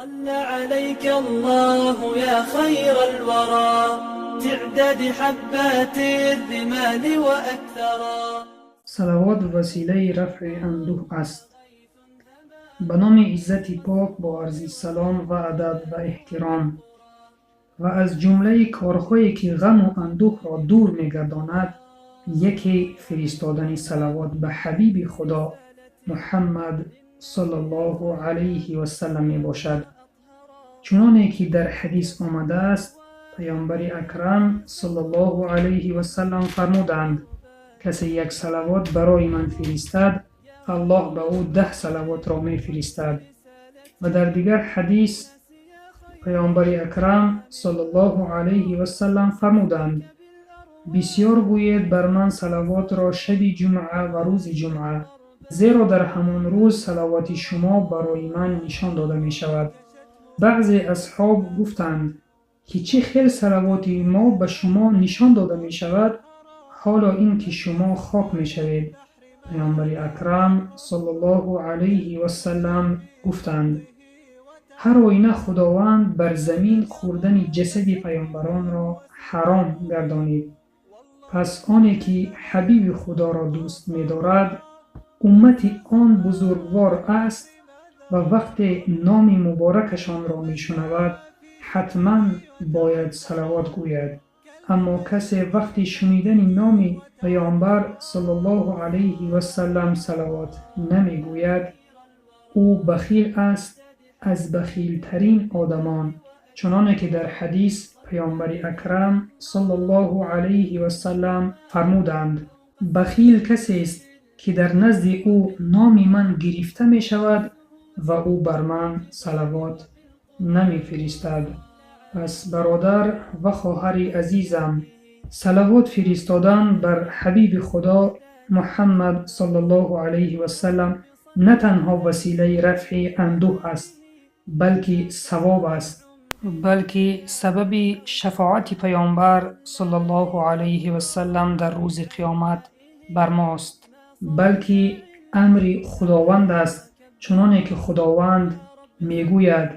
صلى عليك الله يا خير الورى تعداد حبات الرمال وأكثرا. Салавот василаи рафъи андӯҳ аст. Ба номи Иззати Пок бо арзи салом ва адаб ва эҳтиром. Ва аз ҷумлаи корҳое ки ғаму андӯҳро дур мегардонад, яке фиристодани салавот ба ҳабиби Худо Муҳаммад саллаллоҳу алайҳи васаллам мебошад. Чуноне ки дар ҳадис омадааст, Паёмбари Акрам саллаллоҳу алайҳи васаллам фармуданд: касе як салавот барои ман фиристад, Аллоҳ ба ӯ 10 салавотро мефиристад. Ва дар дигар ҳадис Паёмбари Акрам саллаллоҳу алайҳи васаллам фармуданд: бисёр гӯед бар ман салавотро шаби ҷумъа ва рӯзи ҷумъа, зеро дар ҳамон рӯз салавоти шумо барои ман нишон дода мешавад. Баъзе асҳоб гуфтанд ки чӣ хел салавоти мо ба шумо нишон дода мешавад, ҳоло ин ки шумо хок мешавед. Паёмбари Акрам саллаллоҳу алайҳи васаллам гуфтанд: ҳар оина Худованд бар замин хӯрдани ҷасади паёмбаронро ҳаром гардонид. Пас оне ки ҳабиби Худоро дӯст медорад, уммати он бузургвор аст ва вақте номи муборакашонро мешунавад, ҳатман бояд салавот гӯяд. Аммо касе вақти шунидани номи Паёмбар саллаллоҳу алайҳи васаллам салавот намегӯяд, ӯ бахил аст аз бахилтарин одамон. Чуноне ки дар ҳадис Паёмбари Акрам саллаллоҳу алайҳи васаллам фармуданд: бахил касест ки дар назди ӯ номи ман гирифта мешавад ва ӯ бар ман салавот намефиристад. Пас бародар ва хоҳари азизам, салавот фиристодан бар ҳабиби Худо Муҳаммад саллаллоҳу алайҳи васаллам на танҳо василаи рафъи андӯҳ аст, балки савоб аст, балки сабаби шафоати Паёмбар саллаллоҳу алайҳи васаллам дар рӯзи қиёмат бар мост, балки амри Худованд аст, чуноне ки Худованд мегӯяд: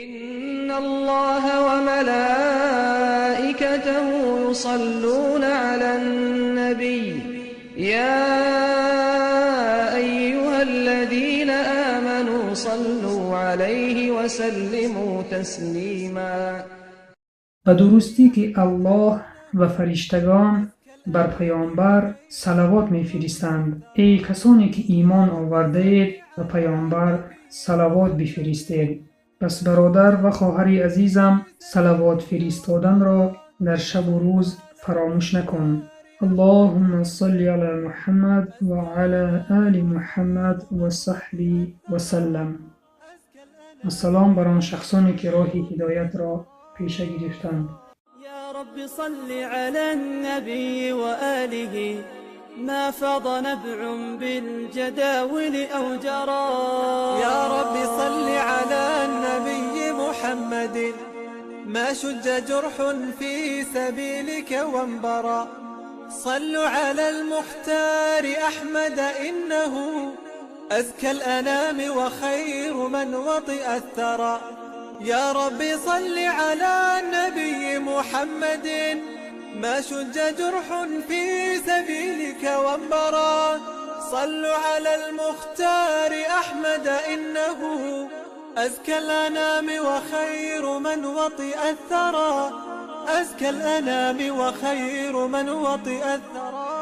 إن الله وملائكته يصلون على النبي يا أيها الذين آمنوا صلوا عليه وسلموا تسليما. Ба дурустӣ ки Аллоҳ ва фариштагон бар Паёмбар салавот мефиристанд. Эй касоне ки имон овардаед, ба Паёмбар салавот бифиристед. Пас бародар ва хоҳари азизам, салавот фиристоданро дар шабу рӯз фаромӯш накун. Аллоҳумма салли ала Муҳаммад ва ала оли Муҳаммад ва саҳби ва саллам. Ассалом бар он шахсоне ки роҳи ҳидоятро пеша гирифтанд. يا رب صل على النبي وآله ما فاض نبع بالجداول أو جرى. يا رب صل على النبي محمد ما شج جرح في سبيلك وانبرى. صلوا على المختار أحمد إنه أزكى الأنام وخير من وطئ الثرى. يا رب صل على النبي محمد ما شج جرح في سبيلك وانبرى. صلوا على المختار أحمد إنه أزكى الأنام وخير من وطئ الثرى. أزكى الأنام وخير من وطئ الثرى.